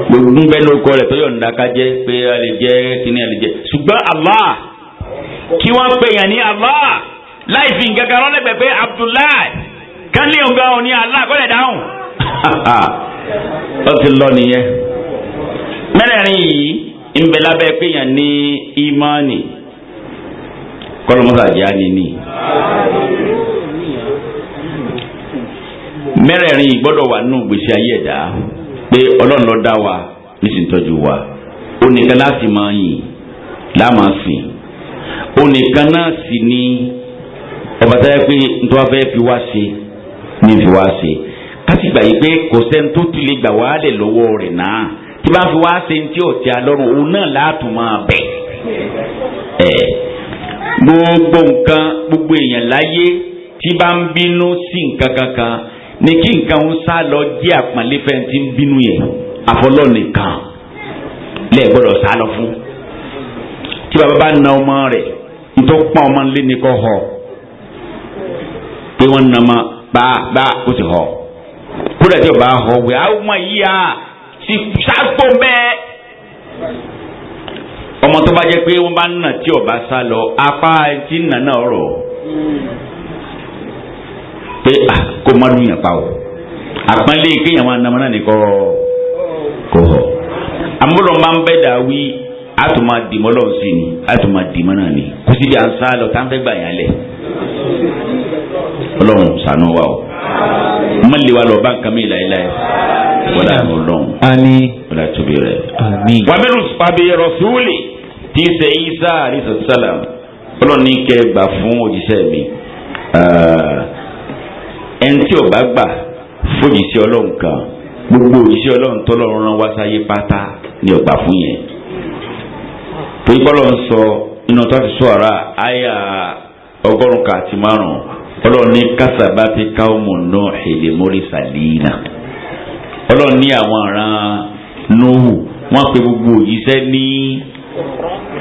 gbogbo bẹ́ẹ̀ lórúkọ rẹ̀ tó yọ̀ǹda ká jẹ́ pé a lè jẹ́ kíní a lè jẹ́ ṣùgbọ́n Allah kí wọ́n pè yàn ní Allah láì fi nǹkan kan rọ́lẹ́gbẹ̀ẹ́ pé Abdullahi kan ní ọ̀gá òní Allah kọ́lẹ̀ dáhùn ó ti lọ nìyẹn mẹ́rẹ̀ẹ̀rin yìí ń bẹ lábẹ́ pé yàn ní ìmánì kọlọmọsà jẹ́ àníní. Mẹ́rẹ̀ẹ̀rin gbọ́dọ̀ wà nínú ìgbésí ayé ẹ̀dá pé Ọlọ́run ló dá wa nísìnyí tọ́jú wa. Ó nìkan láti máa yìn láàmà sìn. Ó nìkan náà sì ni ọba táyà pé nítorí wọ́n fẹ́ fi wá ṣe ní fi wá ṣe. Kásì gbà yìí pé kò sẹ́ni tó ti lè gbà wá lẹ̀ lọ́wọ́ rẹ̀ náà. Tí bá fi wá ṣe ní tí ò tí a lọ́rùn òun náà látùn máa bẹ̀. Gbogbo nǹkan gbogbo èèyàn láyé tí bá ń bínú sí nǹkan kankan ní kí nǹkan ń sá lọ jẹ́ àpọ́nlé fẹ́ tí ń bínú yẹn àfọlọ́ nìkan lẹ́ẹ̀ gbọ́dọ̀ sá lọ fún. Tí bàbá bá na ọmọ rẹ̀ nítorí pọ́n ọmọ ńlé ni kò họ pé wọ́n na ọmọ bá bá ó sì họ kódà tí o bá họ wẹ̀ àwọn ọmọ yìí à ti sáàpò bẹ́ẹ̀. Ọmọ tó bá jẹ́ pé wọ́n bá ń nà tí o bá sá lọ apá tí ń nà náà rọ̀ pé kó má dùn yàn pa o àpọ́nlé kéèyàn máa nàmọ́ náà ní kọ́ kó họ. Àmúlò máa ń bẹ́ dà wí àtúmọ̀ dìmọ́ lọ́n sí ni àtúmọ̀ dìmọ́ náà ni kó síbi à ń sá lọ tá à ń fẹ́ gbà yàn lẹ̀. Ọlọ́run ṣàánú wa o má lè wa lọ bá nǹkan mi láéláé wọlé àwọn Ọlọ́run Àmín. wọlé àtúbí rẹ. Àmín. Wàmírù pàbí rọ̀súlì tí í ṣe Isa alayhi salam Ọlọ́run ní kẹ́ gbà fún òjíṣẹ́ mi. Ẹni tí ò bá gbà fòjíṣẹ́ Ọlọ́run kan gbogbo òjíṣẹ́ Ọlọ́run tọ́lọ́run rán wá sáyé pátá ni ò gbà fún yẹn. Torí bọ́lọ̀ ń sọ inú tó ti sọ ara àyà 105 Ọlọ́run ní kásábàtì káwọ́mù náà èlé mórí sàlínà. Ọlọ́run ní àwọn aràn Nóhù wọ́n pe gbogbo òjíṣẹ́ ní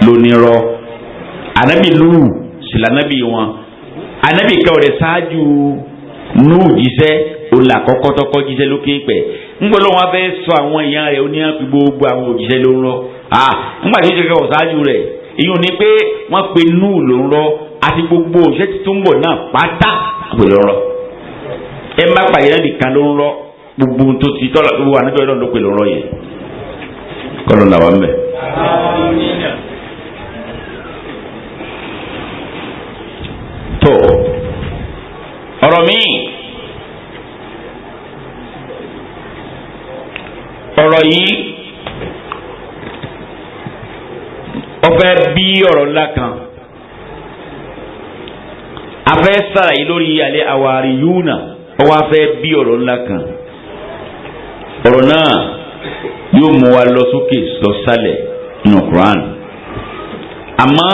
lónírọ́. Ànábì Nóhù sì lànábì wọn. Ànábì kan rẹ̀ ṣáájú Nóhù jíṣẹ́ òun là kọ́kọ́ tọ́kọ́ jíṣẹ́ lókè pẹ̀. Ńgbọ́n lọ́wọ́ wọn fẹ́ sọ àwọn èèyàn rẹ̀ ó ní wọ́n pe gbogbo àwọn òjíṣẹ́ ló ń rọ́. Ńgbà tí ó ṣe kọ́ ṣáájú rẹ̀ ìyún ni pé wọ́n pe Nóhù ló ń rọ́ àti gbogbo òṣìṣẹ́ tí tó ń bọ̀ náà pátá pè lọ́rọ́. Ẹ má pàyẹ́ náà nìkan ló ń rọ́ gbogbo tó ti tọ́lá gbogbo ànájọ́ ọlọ́run ló pè lọ́rọ́ yẹn. Kọ́lọ́ làwọn ń bẹ̀. Tó ọ̀rọ̀ míì ọ̀rọ̀ yìí ó fẹ́ bí ọ̀rọ̀ ńlá kan. A fẹ́ sàlàyé lórí alẹ́ àwárí yúnà ó wá fẹ́ bí ọ̀rọ̀ ńlá kan. Ọ̀rọ̀ náà yóò mú wa lọ sókè lọ sálẹ̀ nínú Quran. Àmọ́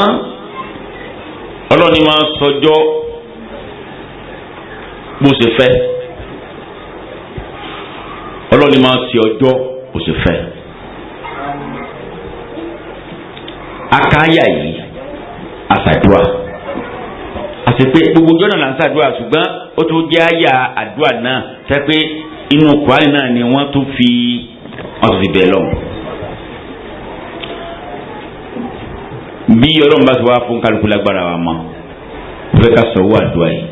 Ọlọ́run ni máa ń sọjọ́ bó ṣe fẹ́. Ọlọ́run ni máa ń ṣe ọjọ́ bó ṣe fẹ́. Akáyà yìí àṣàdúrà àti pé gbogbo ọjọ́ náà là ń ṣàdúrà ṣùgbọ́n ó tún jẹ́ àyà àdúrà náà ṣe pé inú Kùránì náà ni wọ́n tún fi bẹ̀ lọ. Bí Ọlọ́run bá ti wá fún kálukú lágbára wa mọ́, ó fẹ́ ká sọ owó àdúrà yìí.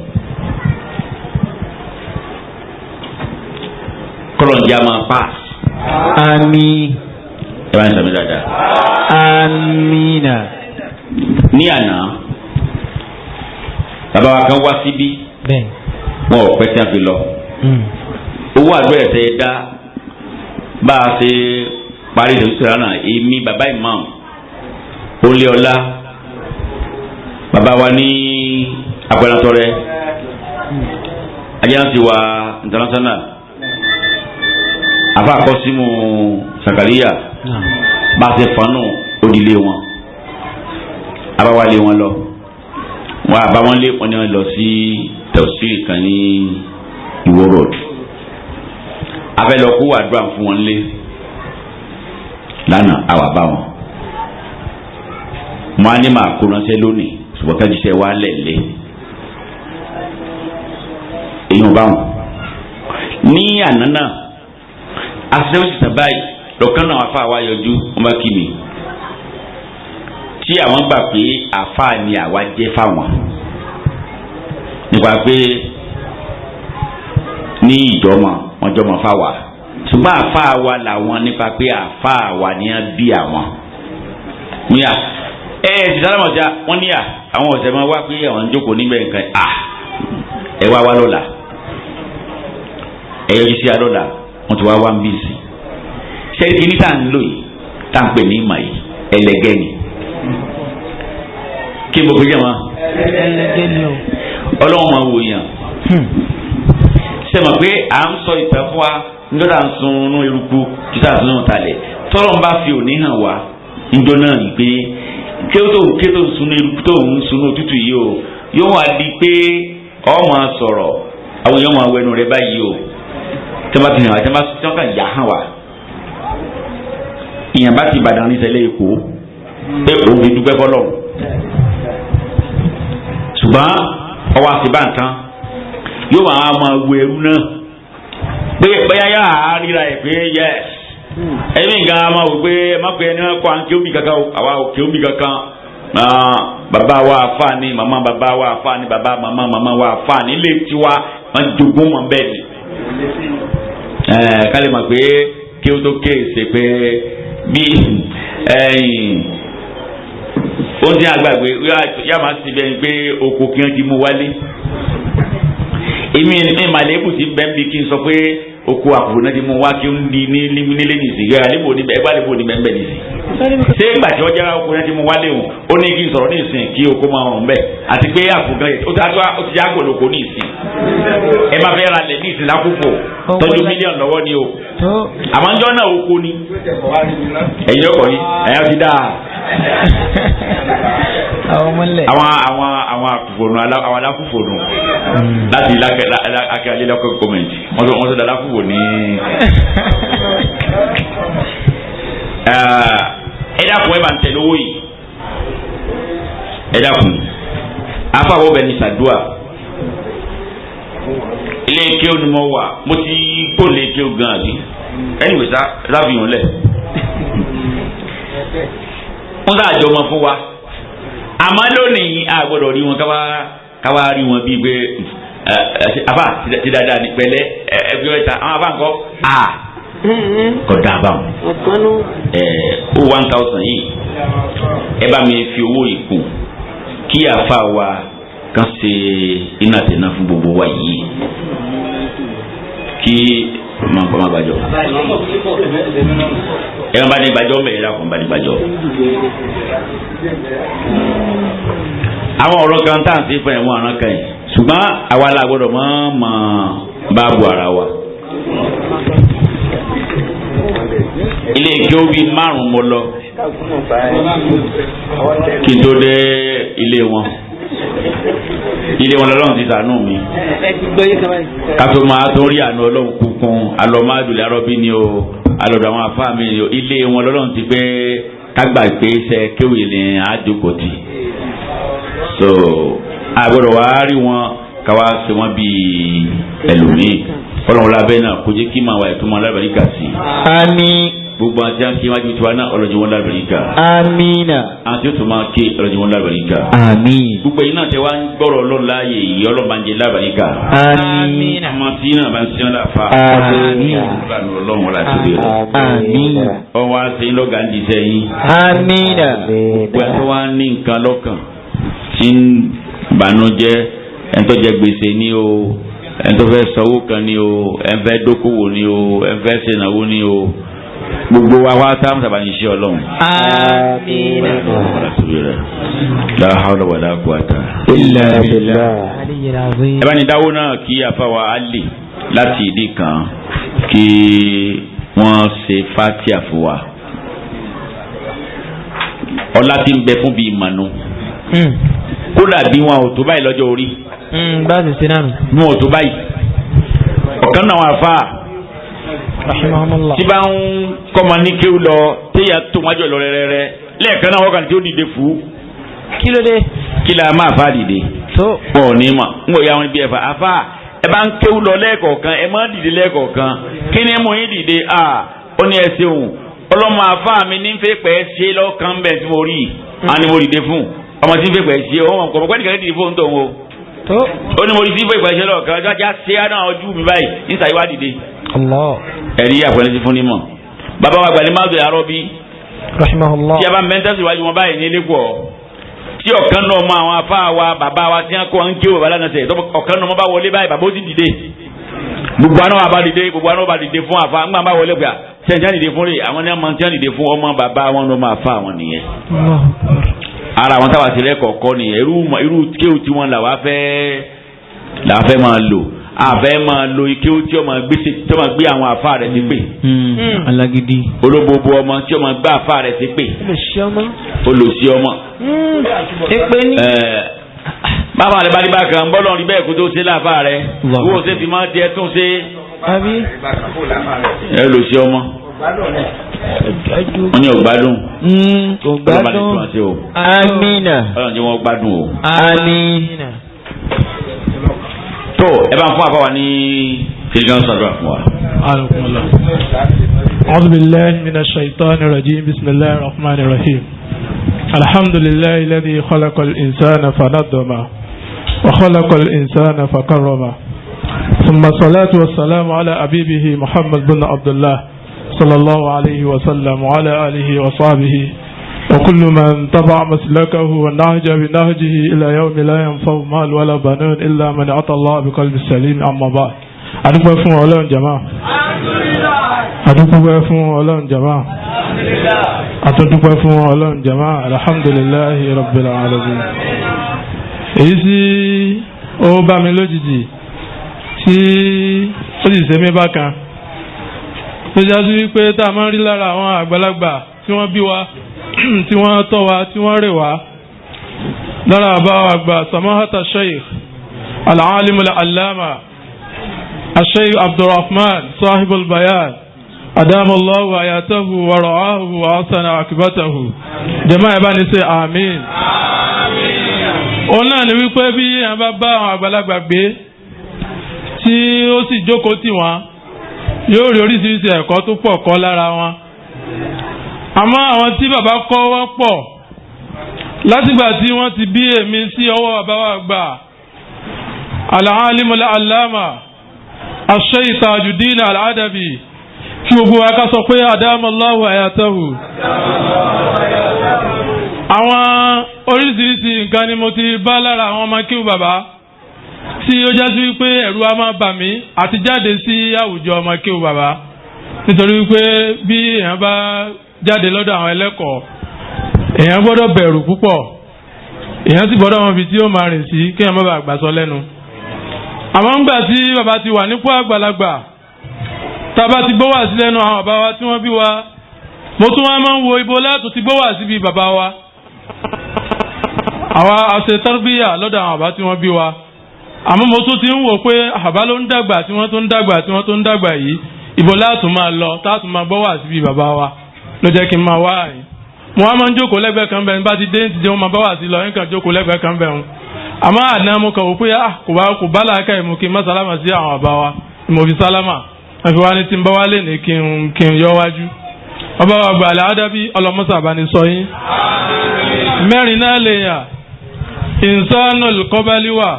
Kọ́lọ̀njá máa pass. Àmín. Ẹ bá ń sàmì dáadáa. Àmínà. Ní àná bàbá wa kan wá síbí wọn ò pẹ́ tí a fi lọ. Owó àdúrà ẹ̀sẹ̀ dá bá a ṣe parí ìdòwúsọ̀rọ̀ náà èmi bàbá imam Olé ọlá bàbá wa ní agbẹnatọrẹ ajáǹsì wa international àfa àkọsímù Sàkàríyà bá a ṣe fọnù òdìlé wọn abáwálé wọn lọ wọn àbáwọn lé wọn ni wọn lọ sí tẹ̀síìrì kan ní Ìwó road abẹ́lọ́kú àdúrà fún wọn lé lánàá àwà bá wọn mo á ní màá kó ránṣẹ́ lónìí ṣùgbọ́n kájíṣẹ́ wa lẹ̀lẹ́ èèyàn bá wọn. Ní àná náà aṣẹ́wó sì tàn báyìí lọ́kàn náà àfa wa yọjú wọn bá kí mi tí àwọn gbà pé àfa ni àwa jẹ́ fáwọn nípa pé ní ìjọmọ wọn jọmọ fáwa ṣùgbọ́n àfa wa làwọn nípa pé àfa wa ni wọ́n bí àwọn. Níyà ẹ ẹ ti sálámà ọjà wọn níyà àwọn ọ̀sẹ̀ máa wá pé àwọn ń jókòó níbẹ̀ nǹkan à ẹ wá wá lọ́la. Ẹ̀yọ́ yìí sí alọ́la wọ́n ti wá wá ń bí sí. Sẹ́yìn kìíní tá à ń lò yìí tá à ń pè ní ìmọ̀ yìí ẹlẹgẹ́ ni. Kí mo fi jẹ́ wọn. Ẹlẹgẹ́ ni o. Ọlọ́run máa wò yàn. Ṣé mọ̀ pé à ń sọ ìtàn fún wa níjọ́ tá à ń sun inú eruku kí tá à ń sun inú talẹ̀ tọ́lọ́ ń bá fi òní hàn wá níjọ́ náà ni pé kí ó tó ń sun eruku tó ń sun òtútù yìí o yóò wá di pé ọ máa sọ̀rọ̀ àwọn èèyàn máa wẹnu rẹ báyìí o tí wọ́n bá fi hàn wá tí wọ́n kàn yà hàn wá. Ìyàn bá ti Ìbàdàn ní sẹ́lẹ̀ Èkó pé òun fi dúpẹ́ fọlọ́run ṣùgbọ́n ọwọ́ àṣìbá nǹkan yóò máa máa wo ẹrú náà pé bóyá yà á ríra ẹ̀ pé yẹs ẹ̀mí nǹkan máa wò pé má pé ẹni kọ́ à ń kéwì kankan àwa ò kéwì kankan bàbá wa àfa ni màmá bàbá wa àfa ni bàbá màmá màmá wa àfa ni ilé tiwa wọn jogún mọ́ bẹ́ẹ̀ ni ká lè mọ̀ pé kí ó tó kéèsè pé bí ó ti àgbàgbé yà máa ti bẹ́ẹ̀ ni pé oko kí wọ́n ti mú wálé èmi ní màlẹ́bù ti bẹ́ẹ̀ bí kí n sọ pé oko àkùrọ̀ náà ti mú wá kí n di ní nílé nìsín yàrá àlébò ní ẹgbẹ́ àlébò ní bẹ́ẹ̀ nìsín ṣé ìgbà tí wọ́n jẹ́ oko náà ti mú wálé o ó ní kí n sọ̀rọ̀ nísìn kí oko máa rùn bẹ́ẹ̀ àti pé àkùrọ̀ ó ti yàgò lóko nísìn ẹ bá fẹ́ ra lẹ̀ nísìn lákòókò tọ́jú mílíọ̀nù lọ́wọ́ ni o àmọ́ njọ́ náà oko ni ẹ̀yin ọkọ̀ yìí ẹ̀yin ti dáa àwọn akufonu àwọn alákufonu láti akérèlé lọkọ gọọmenti wọn sọ alákufo ní. Ẹ dákun ẹ bá ń tẹ lówó yìí ẹ dákun afáwọ bẹ ní sàdúà ilé kéwù ni mo wà mo ti kó lè kéwù gan àbí ẹnìwé sá láfihàn lẹ wọn sá àjọ wọn fún wa àmọ́ lónìí a gbọ́dọ̀ rí wọn káwá rí wọn bíi pé afa ti dáadáa ní pẹ̀lẹ́ ẹgbẹ́ mẹ́ta àwọn afa ńkọ́ a kò dáa báwọn ó 1,000 yìí ẹ bá mi fi owó yìí kù kí afa wa kan ṣe iná tẹ̀ná fún gbogbo wa yìí kí máa ń kọ́ máa gbàjọ́ ẹ bá ní gbàjọ́ mẹ́rin lákùn bá ní gbàjọ́. Àwọn ọ̀rọ̀ kan tá à ń sí fún ẹ̀wọ̀n àrán kan yìí ṣùgbọ́n àwa la gbọ́dọ̀ máa mọ̀ bá bu ara wa. Ilé ìjọ bíi márùn-ún mo lọ kí n tó dé ilé wọn ilé wọn lọ́lọ́run ti ṣàánú mi kátó máa tó rí àánú Ọlọ́run kúkún alọ́mọdúnlẹ̀ arọ́bí ni o alọ́dọ̀ àwọn afá mi ni o ilé wọn lọ́lọ́run ti pé kágbà pé iṣẹ́ kéwì ni àjòkòtì so àgbọ̀dọ̀ wá rí wọn káwá ṣe wọn bíi ẹlòmíì Ọlọ́run lábẹ́ náà kó jẹ́ kí màá wà ẹ̀tún máa lábẹ́ríkà sí. Àmín. Gbogbo àti àti iwájú tiwa náà ọlọ́jọ́ wọn lábẹ́ríkà. Àmín. Àti ó tún máa ké ọlọ́jọ́ wọn lábẹ́ríkà. Àmín. Gbogbo yìí náà tẹ wá ń gbọ́rọ̀ Ọlọ́run láàyè yìí Ọlọ́run bá ń jẹ lábẹ́ríkà. Àmín. Ọmọ tí náà bá ń sin ọ́nà fa. Àmín. Ọlọ́run wọn láti rí rẹ̀. Àmín. Ọwọ́ àti lọ́gà ń jíṣẹ́ yín. Àmín. Gbogbo ẹ̀ tó wá ní nǹkan lọ́kàn tí ń bànújẹ́ ẹ̀ ń tó jẹ gbèsè ní o ẹ̀ ń tó fẹ́ sanwó kan ní o ẹ̀ ń fẹ́ dókòwò ní o ẹ̀ ń fẹ́ ṣènáwó ní o gbogbo wa wá táwọn sábà ń ṣe Ọlọ́run. Àmín. La hawla wala quwwata illa billah. Ẹ bá ní dáwó náà kí afáwa Ali láti ìdí kan kí wọ́n ṣe fatia fún wa. Ọlá tí ń bẹ fún bíi ìmọ̀nù. Kódà bí wọn ò tó báyìí lọ́jọ́ orí. Bá a ti ṣe náà nù. Bí wọn ò tó báyìí. Ọ̀kan náà wà fáà tí bá ń kọ́mọ ní kéwù lọ téèyà tó wájú ẹ̀ lọ rẹ́rẹ́rẹ́ lẹ́ẹ̀kan náà wọ́n kàn tí ó dìde fún. Kí ló dé? Kí la máa fa dìde. Tó. Wọn ò ní mọ̀ n kò yá wọn bí ẹ fa afa ẹ bá ń kéwù lọ lẹ́ẹ̀kọ̀ọ̀kan ẹ má dìde lẹ́ẹ̀kọ̀ọ̀kan kí ni mo yín dìde a ó ní ẹ ṣeun ọlọ́mọ afa mi ní fẹ́ pẹ́ ṣe lọ́kàn bẹ́ẹ̀ tí mo rí a ní mo dìde fún ọmọ tí ń fẹ́ pẹ́ ṣe ọmọ kọ̀ọ̀kan nìkan dìde fún tòun o ó ní mo rí sí fẹ́ pẹ́ ṣe lọ́kàn ọjọ́ ṣe á náà ojú mi báyìí nísàyí wá dìde. Allah. Ẹ̀rí àpẹẹrẹ ti fún ni mọ̀ bàbá wa gbàlẹ́ máa dùn àárọ̀ bí. Rahimahullah. Tí a bá mẹ́ńtẹ́sì wájú wọn báyìí ní ilé pọ̀ tí ọ̀kan náà mọ àwọn afá wa bàbá wa tí wọ́n kọ́ ń ké bàbá lánàá sẹ̀ ọ̀kan náà mọ bá wọlé báyìí bàbá ó sì dìde. Gbogbo àná wà bá dìde, gbogbo àná wà bá dìde fún àfa ńgbà bá wọlé gbà sẹ́ńtì dìde fún rè àwọn ní ọmọ tí wọ́n dìde fún ọmọ bàbá wọn ló máa fa àwọn nìyẹn. Ara àwọn táwa sílẹ̀ kọ̀ọ̀kọ́ nìyẹn, irú kéwù tí wọ́n là wá fẹ́ máa lò, àfẹ́ máa lo kéwù tí wọ́n máa gbé àwọn àfa rẹ̀ sí pè. Alágídí. Olóbobo ọmọ tí wọ́n máa gbé àfa rẹ̀ sí pè. Olùsí ọmọ. Bàbá rẹ̀ bá dé bá kan bọ́lọ̀ rí bẹ́ẹ̀ kó tó ṣe láàfà rẹ̀ kó o ṣe fi máa jẹ tún ṣe. Ẹ lò sí ọmọ. Wọ́n ní ọ̀gbádùn. Ọ̀gbádùn. Amina. Ọlọ́run jẹ́ wọ́n gbádùn o. Amina. Tó ẹ bá ń fún àfáwà ní fìdíkan sọ̀rọ̀ fún wa. أعوذ بالله من الشيطان الرجيم بسم الله الرحمن الرحيم الحمد لله الذي خلق الإنسان فنظمه وخلق الإنسان فكرمه ثم الصلاة والسلام على أبيبه محمد بن عبد الله صلى الله عليه وسلم وعلى آله وصحبه وكل من تبع مسلكه ونهج بنهجه إلى يوم لا ينفع مال ولا بنون إلا من أتى الله بقلب سليم أما بعد. Adúpẹ́ fún Ọlọ́run jàmá. Adúpẹ́ fún Ọlọ́run jàmá. Atúndúpẹ́ fún Ọlọ́run jàmá. Alhamdulillahi Rabbil alamin. Èyí tí ó bá mi lójijì tí ó sì ṣe mí bákan tó já sí wípé tá a máa ń rí lára àwọn àgbàlagbà tí wọ́n bí wa, tí wọ́n tọ́ wa, tí wọ́n rè wá, lára àbá àgbà samahata sheikh al-alim al-allama al-sheikh abdulrahman sahib al-bayan adamu allahu ayatahu wa ra'ahu wa asana akibatahu. Jama ẹ bá ní ṣe àmín. Òun náà ni wípé bí ẹ bá bá àwọn àgbàlagbà gbé tí ó sì jókòó tì wọ́n, yóò rí oríṣiríṣi ẹ̀kọ́ tó pọ̀ kọ́ lára wọn. Àmọ́ àwọn tí bàbá kọ́ wọ́n pọ̀ látìgbà tí wọ́n ti bí èmi sí ọwọ́ bàbá wa gbà al-alim al-allama al-shaykh Tajuddin al-Adabi, kí gbogbo wa ká sọ pé adamallahu hayatahu. Àwọn oríṣiríṣi nǹkan ni mo ti bá lára àwọn ọmọ kíw bàbá tí ó já sí wípé ẹ̀rù á máa bà mí àti jáde sí àwùjọ ọmọ kíw bàbá, nítorí wípé bí èèyàn bá jáde lọ́dọ̀ àwọn ẹlẹ́kọ̀ọ́, èèyàn gbọ́dọ̀ bẹ̀rù púpọ̀, èèyàn sì gbọ́dọ̀ mọ ibi tí ó máa rìn sí kí èèyàn má bàa gbà sọ lẹ́nu. Àmọ́ ńgbà tí bàbá ti wà nípò àgbàlagbà, tá a bá ti gbọ́ wà sí lẹ́nu àwọn bàbá wa tí wọ́n bí wa, mo tún wá máa ń wo ibo látò ti gbọ́ wà síbi bàbá wa. Àwa àṣẹ tarbíyà lọ́dọ̀ àwọn bàbá tí wọ́n bí wa, àmọ́ mo tún ti ń wò pé àbá ló ń dàgbà tí wọ́n tún ń dàgbà tí wọ́n tún ń dàgbà yìí, ibo látò máa lọ táàtò máa gbọ́ wà síbi bàbá wa ló jẹ́ kí n máa wá àyìn. Mo wá máa ń jókòó lẹ́gbẹ̀ẹ́ kan bẹ́ẹ̀, bá ti dé ti jẹun máa bá wà sí lọ, nǹkan jókòó lẹ́gbẹ̀ẹ́ kan bẹ́ẹ̀. Àmọ́ àná mo kàn wò pé kò bá làákà ìmú kí n má sálámà sí àwọn bàbá wa, mo fi sálámà àfi wá ní tí n bá wá lè ní kí n yọ wájú. Bàbá wa gbà Al-Adabi ọlọmọsà bá ní sọ yín. Mẹ́rin náà lè yàn, insanul qabali wà,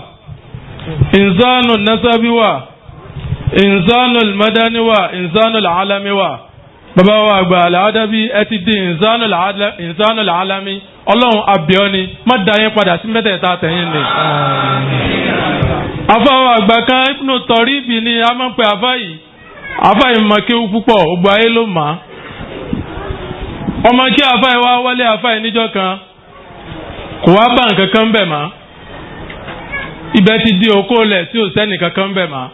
insanul nasabi wà, insanul madani wà, insanul alami wà. Bàbá wa àgbà Al-Adabi ẹ ti di insanul alami, Ọlọ́run abiọ́ ni má da yín padà sí mẹ́tẹ̀ẹ̀ta tẹ̀yìn ni. Afáwọn àgbà kan Ibnu Taribi ni a máa ń pè afá yìí. Afá yìí mọ kéwú púpọ̀, gbogbo ayé ló mọ̀ á. Ọmọ kí afá yìí wá wálé afá yìí níjọ́ kan, kò wá bá nǹkan kan bẹ̀ mọ́. Ibẹ̀ ti di okó lẹ̀ tí ò sẹ́nì kankan bẹ̀ mọ́.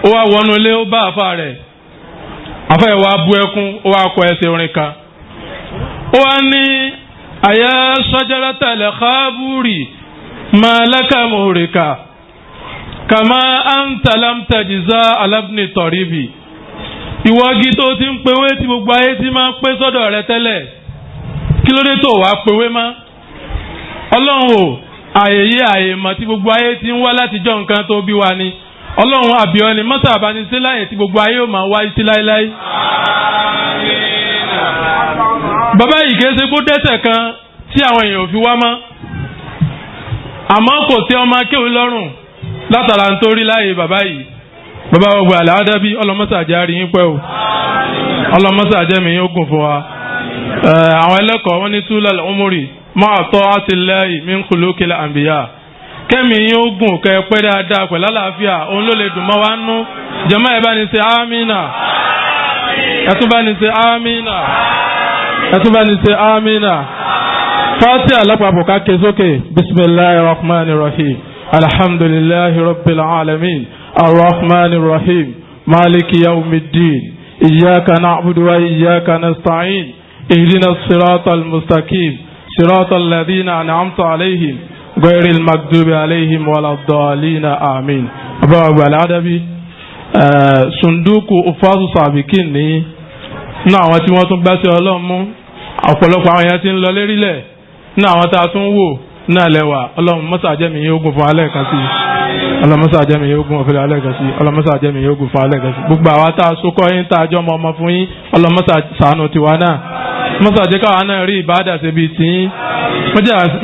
Ó wá wọnú ilé, ó bá afá rẹ̀. Afá yìí wá bú ẹkún, ó wá kọ ẹsẹ̀ orin kan. Ó wá ní àyà shajarata al-khaburi ma laka muhrika kàmá anta lam tajza ala ibni Taribi. Ìwọ́gi tó ti ń pewé tí gbogbo ayé ti máa ń pé sọ́dọ̀ rẹ tẹ́lẹ̀, kí ló dé tó wàá pewé mọ́? Ọlọ́run o, àyè yí àyè mọ̀ tí gbogbo ayé ti ń wá látijọ́ nǹkan tó bí wa ni. Ọlọ́run àbíọ́ ni mọ́tà àbánisí láyè tí gbogbo ayé ò máa wáyé sí láéláé. Bàbá yìí kìí ṣe kó dẹ́ṣẹ̀ kan tí àwọn èèyàn ò fi wá mọ́, àmọ́ kò tẹ́ ọmọ akéwì lọ́rùn látara nítorí láàyè bàbá yìí. Bàbá wa gba Al-Adabi ọlọmọsàjẹ́ rí yín pẹ́ o, ọlọmọsàjẹ́ mi yóò gùn fún wa. Àwọn ẹlẹ́kọ̀ọ́ wọn ní túlẹ̀ umuri máa tọ́ àti lẹ́yìn min khuluqil anbiya. Kẹ́mi yín ó gùn kẹ́ pẹ́ dáadáa pẹ̀lú àlàáfíà, òun ló lè dùn mọ́ wa nú. Jàmáà, ẹ bá ní ṣe amínà. Ẹ tún bá ní ṣe amínà. Ẹ tún bá ní ṣe amínà. Fatiha lápapọ̀ ká ké sókè. Bismillahir rahmanir rahim. Alhamdulillahi rabbil alamin. Arrahmanir rahim. Maliki yawmiddin. Iyyaka na'budu wa iyyaka nasta'in. Ihdina as-siratal mustaqim. Siratal ladhina an'amta alayhim. Ghayril maghdubi alayhim waladdallin. Amin. Abawa Aladabi. Sunduku Ufasu Sabikin ní ní àwọn tí wọ́n tún gbá sí Ọlọ́run mú. Ọ̀pọ̀lọpọ̀ àwọn èèyàn ti ń lọ lérílẹ̀ ní àwọn tá a tún wò náà lẹ́wà. Ọlọ́run mọ́sá jẹ́mi yóò gùn fún alẹ́ kan sí. Ọlọ́run mọ́sá jẹ́mi yóò gùn fún alẹ́ kan sí. Ọlọ́run mọ́sá jẹ́mi yóò gùn fún alẹ́ kan sí. Gbogbo àwa tá a sokọ́ yín, tá a jọ́ ọmọ ọmọ fún yín, Ọlọ́run mọ́sá ṣàánú tiwa náà. Mọ́sá jẹ́ káwa náà rí ìbádà ṣe bíi tiyín.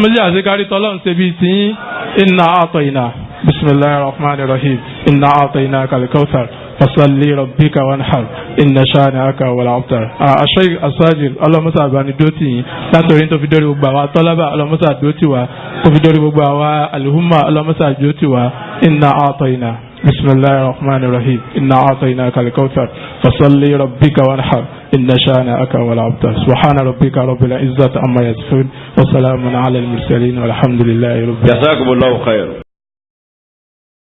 Mọ́jà àṣekárí tọ́lọ́run ṣe bíi tiyín. Inna a'tayna. Bismillahir rahmanir rahim. Inna a'tainaka al-kawthar. Fasalli rabbika wanhar. Inna shani'aka wal abtar. Àṣẹ àṣàjì, ọlọ́mọ́sà àbáni dótì yín látòrí tó fi dórí gbogbo àwa tọ́lábà. Ọlọ́mọ́sà dótì wa tó fi dórí gbogbo àwa alhumma. Ọlọ́mọ́sà dótì wa. Inna a'tayna. Bismillahir rahmanir rahim. Inna a'tainaka al-kawthar. Fasalli rabbika wanhar. Inna shani'aka wal abtar. Subhana rabbika rabbil izzati amma yasifun. Wa salamun ala al-mursalin. Walhamdulillahi rabbil Jazakumullahu khair.